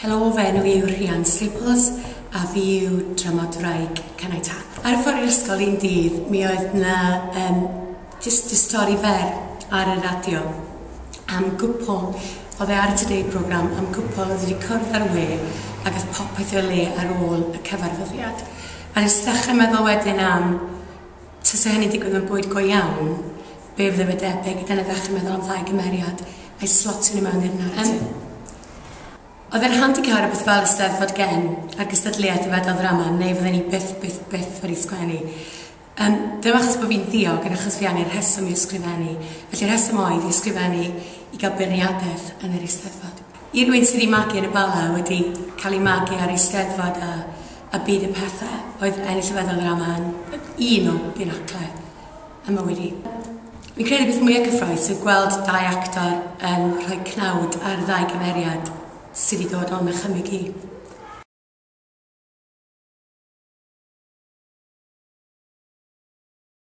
Helo, fy enw i yw Rhian Staples a fi yw dramodwraig Cynnau Tân. Ar y ffordd i'r ysgol un dydd, mi oedd 'na um, jyst y stori fer ar y radio am gwpl, oedd e ar y Today programme, am gwpl oedd wedi cwrdd ar y we ac oedd popeth o'i le ar ôl y cyfarfyddiad. A nes i ddechrau meddwl wedyn am, tase hynny'n digwydd mewn bywyd go iawn, be fydde fe debyg? Dyna ddechrau meddwl am ddau gymeriad a'i slotio nhw mewn i'r narratif. Um, Oedd e'n handi cael rhywbeth fel y Steddfod Gen a'r gystadleuaeth y Fedal Ddrama neu fydden i byth, byth, byth wedi sgwennu. Um, ddim achos bod fi'n ddiog, yn achos fi angen rheswm i ysgrifennu. Felly rheswm oedd i ysgrifennu i gael beirniadaeth yn yr Eisteddfod. I rywun sydd wedi magu yn y Bala, wedi cael ei magu ar Eisteddfod a, a byd y pethau, oedd ennill y Fedal Ddrama yn un o binaclau y mywyd i. Fi'n credu beth mwyaf cyffrous yw gweld dau actor yn rhoi cnawd ar ddau gymeriad sydd wedi dod o'n nychymyg i.